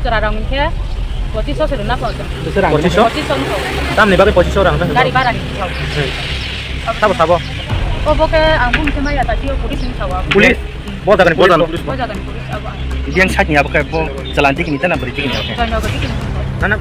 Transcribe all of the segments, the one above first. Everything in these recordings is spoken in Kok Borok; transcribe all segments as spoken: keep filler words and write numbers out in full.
Chwra rang khe pochiso se rwna pho. Bwswk rang Pochiso? Pochiso no. Tamni bagwi pochiso rang na? Gari bara ni thok. Hmm. Sabo, sabo? Obo khe ang bumse maya ta tio police ni sawa. Police? Hmm. Bo jaga ni police. Bo jaga ni police abo ang. Biang side ni abo khe bo jalan dikini ta na bwrwi dikini abo khe? Jalan abo dikini. Na na.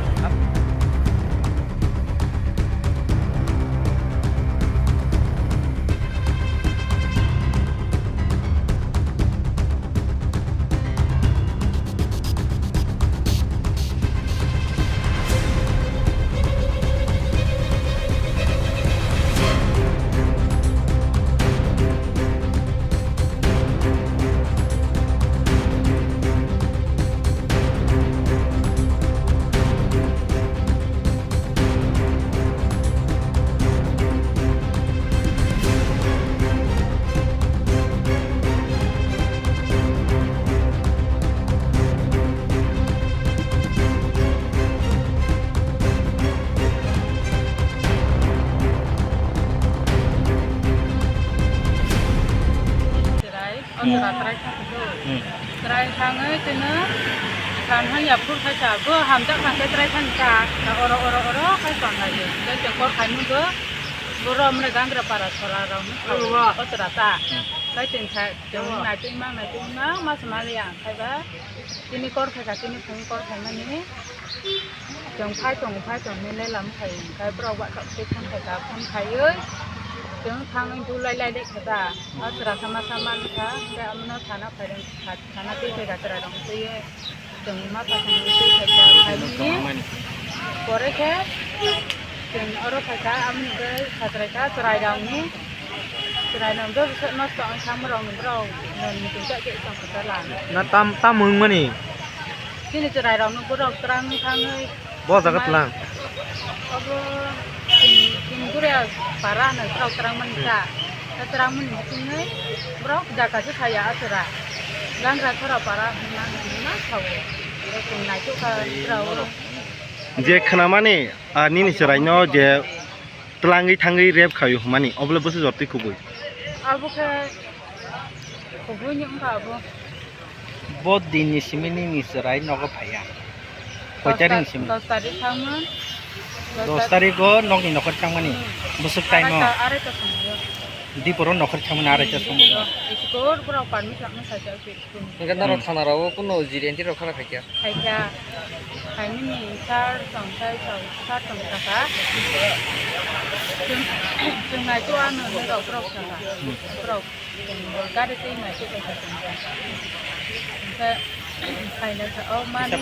Chwrai, o chwra chwrai thang khe. Hmm. Chwrai thangwi chwngno, thang thang ya phur khai sa, bo hamjak thang khe chwrai thang kha, oro, oro, oro khai tong lai. Tei chwng kor khai nukgo, borok mwnwi gangra para sora rok nukha o chwra ta. Hmm. Khai chwng kha, chwng nai twi mang, nai twi mang, ma swma liya ang khai ba. Tini kor khai kha, tini phung kor khai mani. Chwng phai tongo, phai tongmani lam khai, khai borok wathok twi phone khai kha, phone khaiwi chwng thangwi dulai lai de kha ta. O chwra sama sama wngkha, hwnkhe abono sana phai rwng kha, sana twi khai kha chwrai rok twiwi chwng ma pha thangwi twi khai kha, khaimani pore khe chwng oro khai kha, aboni bagwi kha chwrai kha, chwrai rokni. Chwrai no do bwswk nosto wng samung rok ni borok non muchung cha cha tong kwtal lang. Na tam, tam wng mani? Chini chwrai rok no borok twrang thangwi. Bo jaga twlang. Obo chini, chini Guria para no borok twrang mani ta. Ta twrang mani bisingwi borok jaga se saya aswra. Gangra sora para hwnna hwnna sao. Chwng naitok kha borok. Je khwnamani, ah, nini chwrai no je Twlangwi thangwi rape khaio hwnmani, obole bwswk jor twi kubui? Abo khe kubui ni wngkha abo. Bo dinni simi nini chwrai nogo phaiya? Koi tarik ni simi? Dos tarik thangmani. Dos tarik o nokni nokhor thangmani. Hmm. Bwswk time o? Araita, araita somoi o. Dipor o nokhor thangmani araita somoi o. School borok permission wngkha khe. Hwnkhe norok thana rogo kuno jiri entry rok khara khaikha? Khaikha. Khaimani sir tong khai sir tong saka. Chwng, chwng nai to ano hinwi rok borok saka. Borok gari twi nai to kaisa tongkha. Hwnkhe khaina sa o mani.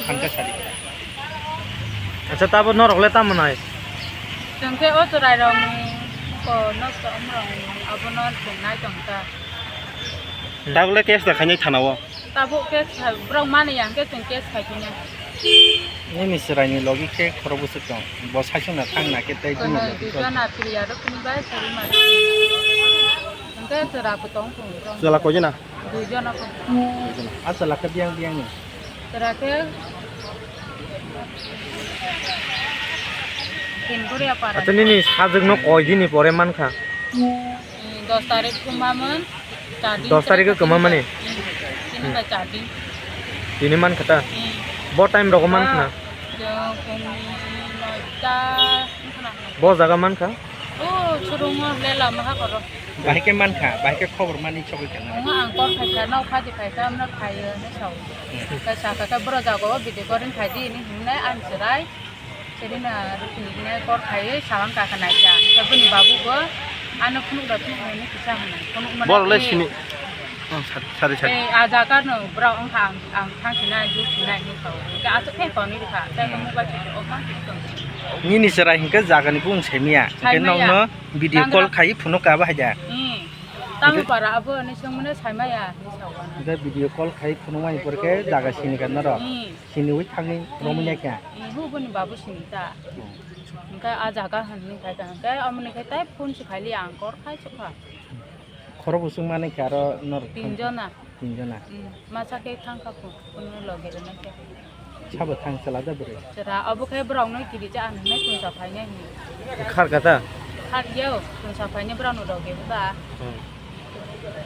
Acha, tabo norok le tamo nai? Chwng khe o chwrai rokni ko nosto wng rokni abono chwng nai tongkha. Tabuk le case da khainai thana o? Tabuk case khai, borok mani ya hwnkhe chwng case khai phinya. Nini chwraini logi khe khorok bwswk tong? Bo saichung na thang na khe tei bini logi khe? Duijona piliya rok phunuk bai sari mani. Hwnkhe chwra bo tong phung tong. Chwla koi jona? Duijona phung. Duijona. A chwla khe biyang biyang ni? Chwra khe Tinguria para. Acha nini sajwk no koi dini pore mankha? Dos tarik thumamon. Char din. Dos tarik o kwma mani? Hmm. Tini bai char din. Tini man kha ta? Hmm. Bo time rogo man khna? Bo phungni noita wngkhna. Bo jaga man kha? O, churungo le lama ha koro. Bahai khe man kha, bahai khe khobor mani sogwi kha na? Omo ang kor khai kha, nok phadi khai kha, amno khayo hinwi sao. Hmm. Khai sa kha khe boro jaga o video recording khai di hinwi himnai ani chwrai. Serina rukni hwnwi kor khaiwi salang kaka naikha. Khe bini babu bo ano phunuk da phunuk hwnwi kisa hwnwi. Phunuk mano Borok le khe sini. Oh, sari, sari, sari. Tei a jaga no borok wngkha ang, ang thang sinai, jur sinai hinwi sao. Khe aswk khe tonwi rwkha. Tei khe mobile se o bang se tong. Nini chwrai hinkhe jagani bung saimaya. Hinkhe Saimaya. Nokno video Tangra. Call khai phunuk ka bahai da. Hmm. Tamo para abo hinwi swngmano saimaya hinwi sao ano. Hinkhe video call khai phunukmani pore khe jaga sini kha norok. Hmm. Siniwi thangwi romwi naikha. Hmm, huboni babu sini ta. Hmm. Hwnkhe a jaga hinwi khai ta hwnkhe, omoni khai tai phone se khaili ang kor khai sukha. Khorok bwswk manwi khe aro norok Tin jona. Tin jona. Hmm, masa khe thangkha phone, phone logi rwna khe. Sabo thang chwla da bwrwi? Chwla obo khe borokno kiri cha hinwi chwngsa phainai hinwi. Khar kha ta? Khar ya o, chwngsa phainai borokno logi ba. Hmm.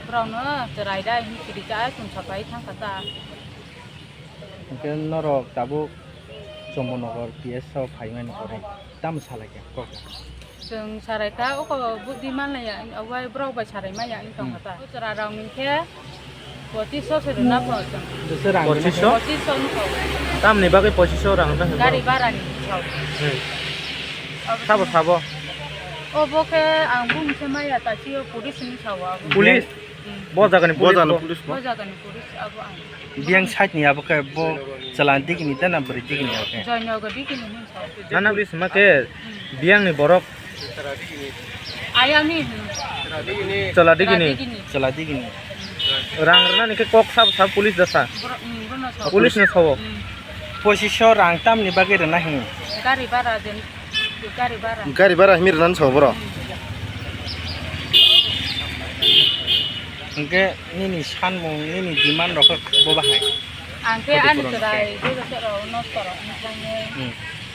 Borokno chwrai da hinwi kiri cha chwngsa phai thangkha ta. Hwnkhe norok tabuk Chombonagar P S o phaimani pore tamo salai kha kok? Chwng sarai kha, oko budi manlaiya, obai borok bai sarai maya wng tongkha ta. Hmm. Chwra rok hwnkhe pochiso se rwna pho chwng. Bwswk rang rwna? Pochiso? Pochiso wngkha. Tamni bagwi pochiso rang rwna hwnba? Gari bhara ni sao. Hmm. Abo sabo, sabo? Obo khe ang bumse maya ta, chio police ni sao abo. Police? Hmm. Bo jagani police bo? Bo jagani police abo ang. Biyang side ni abo khe bo chwla digini da na bwrwi digini abo khe? Joynagar digini hin sa. Nana bwrwi sima khe biyang ni borok. Ayang ni hin. Chwla digini. Chwla digini. Rang rwna ni khe kok sab sab police da sa. Bro-, hmm, bono sa. Police no sao. Hmm. Pochiso rang tamni bagwi rwna hin? Gari bhara den. Gari bhara. Gari bhara himwi rwnani sao borok? Hmm. Hwnkhe nini sanmung, nini demand rok khe bo bahai? Ang khe ani chwrai je je rok nosto rok wngkha. Hmm.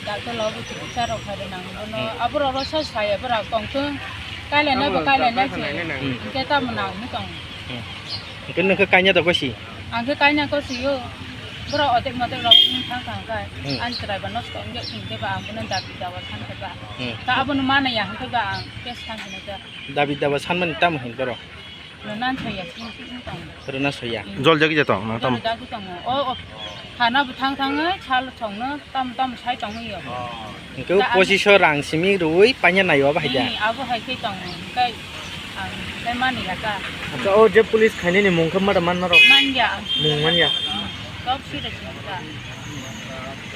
Doctor rok chikitsa rok khai rwnang bono. Hmm. Aborok rw sa saya borok tongthwng. Kailainai bo kailainai se. Hmm. Hwnkhe tamo nang hinwi tong. Hmm. Hwnkhe nwng khe kaina da gosi? Ang khe kaina gosi o. Borok otek motek rok wng thang thang khe. Hmm. Ani chwrai ba nosto wngya hwnkhe ba ang bono dabi dawa san khe ba. Hmm. Ta abono mana ya hwnkhe ba ang case thang khe nai ta. Dabi dawa sanmani tamo hin borok? Rwna soya, sini sini tong. Rwna soya. Hmm. Jol jagwi ja tong, nang tamo? Jol jagwi tongo. O, o, thana bo thang thangwi sal songno tam tam sai tongwi yo. Hwnkhe o pochiso rang simi rwui paina nai o bahai da? Hmm, abo hai khe tongo. Hwnkhe ang khe mani ya ka. Acha, o je police khainani mung khe mada man norok? Manya. Mung manya. Hmm. Tok sire sire ka.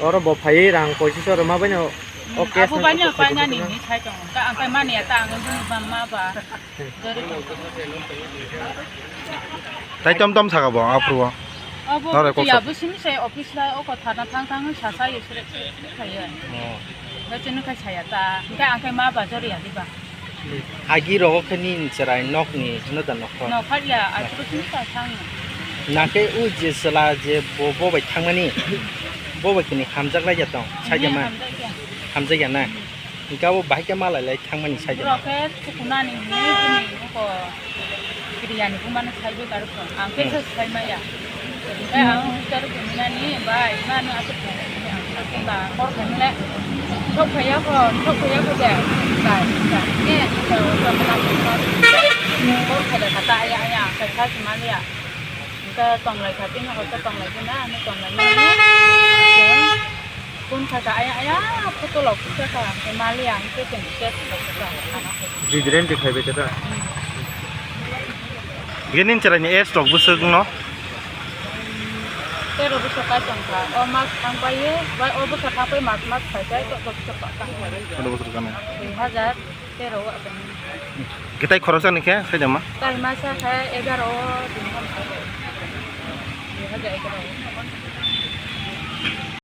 Oro bo phaiwi rang pochiso rwma baino o case abo baino painani ni sai tongo. Ka ang khe mani ya ta ang ma ba. Tai tom tom saka bo aphuru o. Abo norok kok ya sap. Bo simi sai office la o kotha na thang thang sa sa ye sre sre khaye. Oh. Ba chini khai saya ta. Hingke ang khai ma ba jori ya diba. Agi rogo khe ni chwrai nok ni hino da nokho. Nokha ya, aphuru simi ta thang. Nake u je chwla je bo, bo bai thangmani. Bo bai kini hamjak lai ya tong. Sai ya ma. Hamjak ya. Hamjak ya na. Hingke abo bahai khe malai lai thangmani side o. Borok khe sukunani hinwi bini oko biryani bumani saibo karo kho. Ang khe se sai maya. Hingke ang karo buminani bai mano aswk khe hinwi ang sakhe ba kor khe mle. Thok phaiya kho, thok phaiya kho de. Bai, bai. Khe khe khe khe khe kor khe le kata aya aya ang khe sa se maliya. Hingke tonglai kha tini hor khe tonglai khe na, ano tonglai mani. Phone kha kha, aya, aya, photo lok kha kha, hingke mali ang khe tong khe kha kha, ano khe. Didire ni khai bai kha ta. Hmm. Bini chwrai ni age rok bwswk no? Tero bwswk kai tong kha. O mas thang pai ye, bai o bwswk thang pai mas mas khai khai to bwswk pa ta. Koto bwswk kano? Dui hajar tero wa tong. Kitai khoroksa ni khe sai da ma? Tai masa khe egaro din ham khai. Dui hajar egaro.